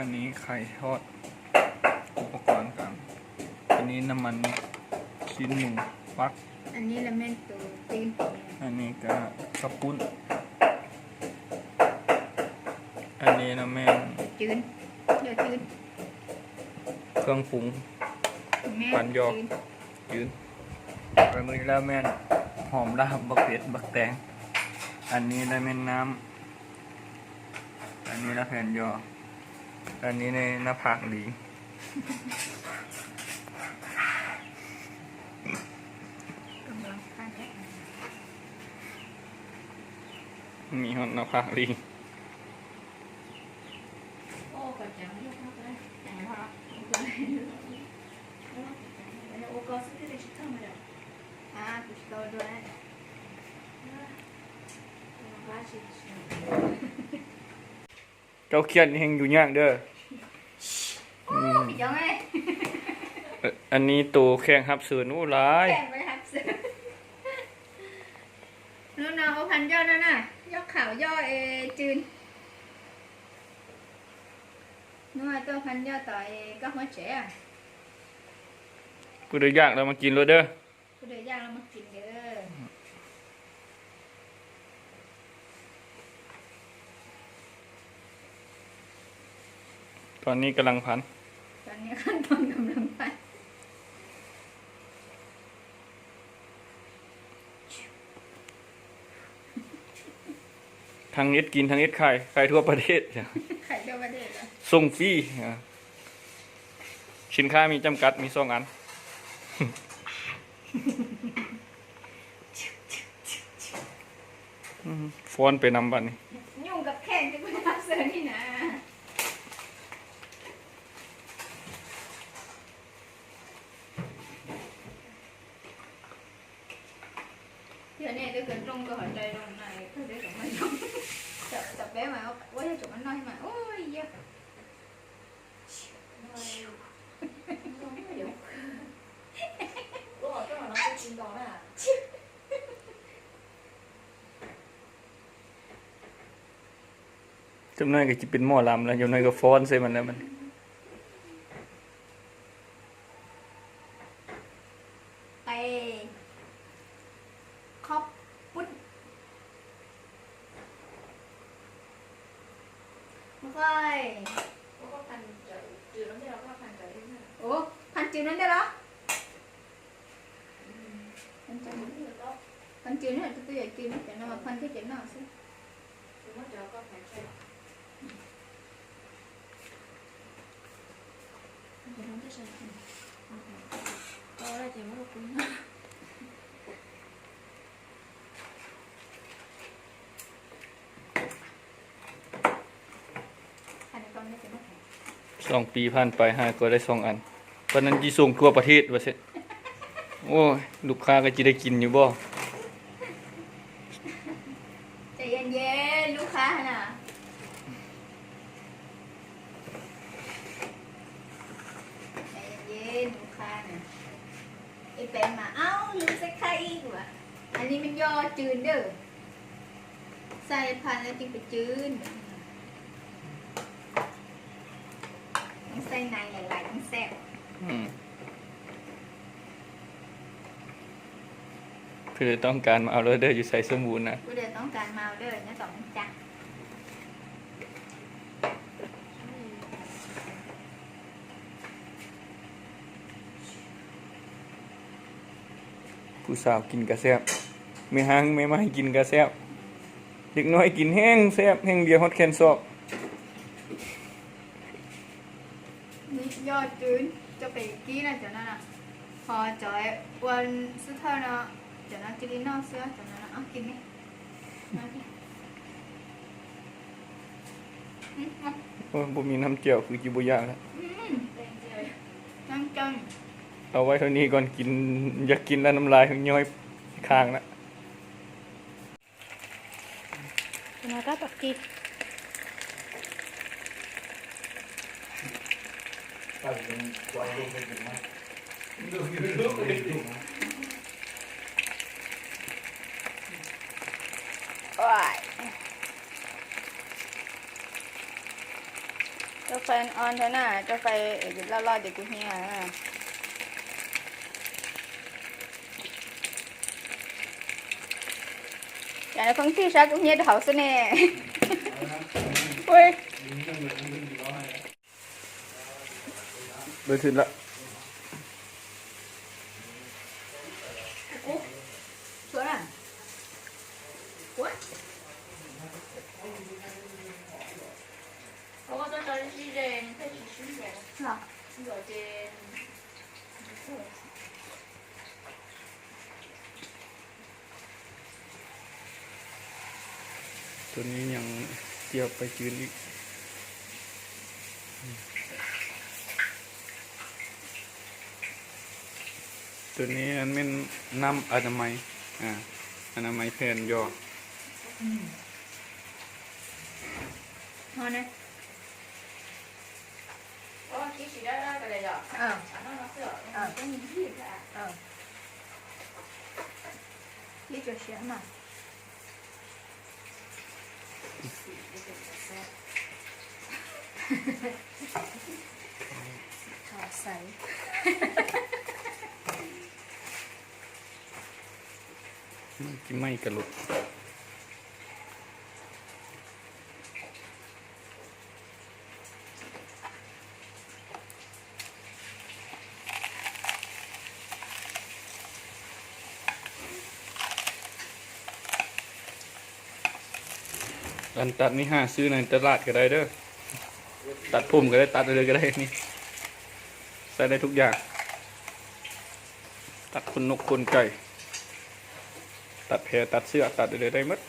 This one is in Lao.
ອັນນີ້ໄຂ່ທອດ ອຸປະກອນການ ອັນນີ້ນ້ຳມັນ ຊີ້ນໝູ ປັກ ອັນນີ້ລະແມ່ນໂຕຕື່ນ ອັນນີ້ກະເຂົ້າປຸ້ນ ອັນນີ້ລະແມ່ນຈືນ ເຫຼືອຈືນ ເຄື່ອງປຸງ ແມ່ນ ປັນຢໍ ຈືນ ຈືນ ອັນນີ້ລະແມ່ນຫອມລາບ ບັກເຜັດ ບັກແຕງ ອັນນີ້ລະແມ່ນນ້ຳ ອັນນີ້ລະແຜ່ນຢໍ ອັນນີ້ໃນໜ້າຜາກລີ ກຳລັງ ມີຮອດໜ້າຜາກລີ. Aa, pistol dua, eh. ເຈົ້າຄຽດແຮ່ງຢູ່ຍາກເດີ. ໂອ້ ອືມ ພີ່ນ້ອງເອີຍ ເອີ ອັນນີ້ໂຕແຂກຮັບເຊີນ ໂອ້ ຫຼາຍ ແຂກໄປຮັບເຊີນ ໂນ ໂນ ໂອພັນຢໍ້ນັ້ນນະ ຢໍ້ຂາວ ຢໍ້ ເອ ຈືນ ໂນ ໂຕພັນຢໍ້ຕໍ່ ເອ ກໍຫົວແຈ ຜູ້ໃດຢາກແລ້ວມາກິນໂລດເດີ. ຜູ້ໃດຢາກລະມາກິນເດີ. ຕອນນີ້ກຳລັງພັນ ຕອນນີ້ຂັ້ນຕອນກຳລັງພັນ ທັງເຮັດກິນທັງເຮັດຂາຍ ຂາຍທົ່ວປະເທດ ຂາຍທົ່ວປະເທດເນາະ ສົ່ງຟຣີ ອາ ສິນຄ້າມີຈຳກັດ ມີສອງອັນ ອືມ ຟ້ອນໄປນຳບັດນີ້ ຫຍຸ້ງກັບແຂກທີ່ເພິ່ນຮັບເຊີນນີ້ນະ. ເທື່ອນີ້ເດີ ເກີນຕົງກໍເຂົ້າໃຈ ຈັກໜ້ອຍກໍຊິເປັນໝໍລຳແລ້ວ ຈັກໜ້ອຍກໍຟ້ອນໃສ່ມັນແລ້ວບັດນີ້. ໄປຂອບຄຸນ ບໍ່ຄ່ອຍ ໂອ້ ພັນຈືນນັ້ນເດ້ເນາະ ພັນຈືນນັ້ນ ພັນຈືນນັ້ນ ຕົວໃຫຍ່ຈືນ ແຕ່ວ່າພັນຄືເຈັບໜ້າຊື່. ສອງປີຜ່ານໄປ ຫາກໍໄດ້ສອງອັນ ປານນັ້ນຊິສົ່ງທົ່ວປະເທດວ່າຊັ້ນ. ໂອ້ຍ ລູກຄ້າກໍຊິໄດ້ກິນຢູ່ບໍ່? ໃຈເຢັນໆ ລູກຄ້າຫັ້ນນະ ໃຈເຢັນໆ ລູກຄ້ານະ. ອີແປງມາ ເອົ້າ ລືມໃສ່ໄຂ່ອີກວ່າ ອັນນີ້ມັນຍໍຈືນເດີ. ໃສ່ພັນແລ້ວຈຶ່ງໄປຈືນ ຕ້ອງໃສ່ໃນຫຼາຍໆ ຈຶ່ງແຊບ. ອືມ ຜູ້ໃດຕ້ອງການມາເອົາເລີຍເດີ ຢູ່ໄຊສົມບູນນະ ຜູ້ໃດຕ້ອງການມາເອົາເລີຍ ນະ ຕ້ອງຈັກ. ຜູ້ສາວກິນກະແຊບ ແມ່ຮ້າງແມ່ໄມ້ກິນກະແຊບ ເດັກນ້ອຍກິນແຮ່ງແຊບ ແຮ່ງເບຍຮອດແຂນສອກ. ນີ້ ຍໍຈືນ ຈະໄປກີ້ນະ ເຈົ້ານັ້ນນະ ພໍຈອຍ ອ້ວນສຸດທ້າຍເນາະ ເຈົ້ານັ້ນ ກິນອີກນອກເສືອ ເຈົ້ານັ້ນນະ ເອົາກິນນີ້. ໂອ້ຍ ບໍ່ມີນ້ຳແຈ່ວຄືຊິບໍ່ຢາກແລ້ວ. ອືມ ນ້ຳຈ້ຳ ເອົາໄວ້ເທົ່ານີ້ກ່ອນ ກິນ ຢາກກິນແລ້ວ ນ້ຳລາຍຍ້ອຍຄ້າງລະ. ໂອ້ຍ ເຈົ້າໄຟອ່ອນໆເທົ່ານັ້ນ ເຈົ້າໄຟລອດໆ ດຽວກູເຮຍ. ຢ່າໃຫ້ເພິ່ນທີ່ຊັກເຮຍເຖົ້າຊະແນ່. ໂອ້ຍ. ໄດ້ຂຶ້ນລະ. ໂຕນີ້ຍັງຈຽບໄປຈືນອີກ. ໂຕນີ້ມັນແມ່ນນ້ຳອະນາໄມ ອາ ອະນາໄມແຜ່ນຫຍໍ້. ອືມ ເອົາແນ່. ເອີ ເອີ ເອີ ເອີ ເອີ ເອີ ເອີ ເອີ ເອີ ເອີ ເອີ ເອີ ເອີ ເອີ ເອີ ຂາວໃສ ໄມ້ ໄມ້ກະລຸກ. ອັນຕັດນີ້ຫາຊື້ໃນຕະຫຼາດກະໄດ້ເດີ ຕັດຜົມກະໄດ້ ຕັດເລີຍກະໄດ້ ນີ້ໃຊ້ໄດ້ທຸກຢ່າງ ຕັດຂົນນົກຂົນໄກ່ ຕັດແພ ຕັດເສື້ອ ຕັດເລີຍໄດ້ໝົດ.